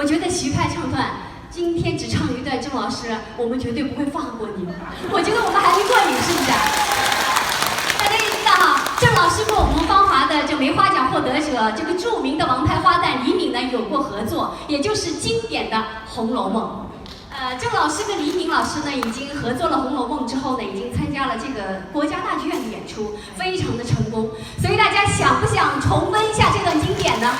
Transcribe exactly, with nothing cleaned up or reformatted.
我觉得徐派唱段今天只唱一段，郑老师，我们绝对不会放过你。我觉得我们还没过瘾，是不是？大家也知道哈，郑老师跟我们芳华的这梅花奖获得者，这个著名的王牌花旦李敏呢有过合作，也就是经典的《红楼梦》。呃，郑老师跟李敏老师呢已经合作了《红楼梦》之后呢，已经参加了这个国家大剧院的演出，非常的成功。所以大家想不想重温一下这段经典呢？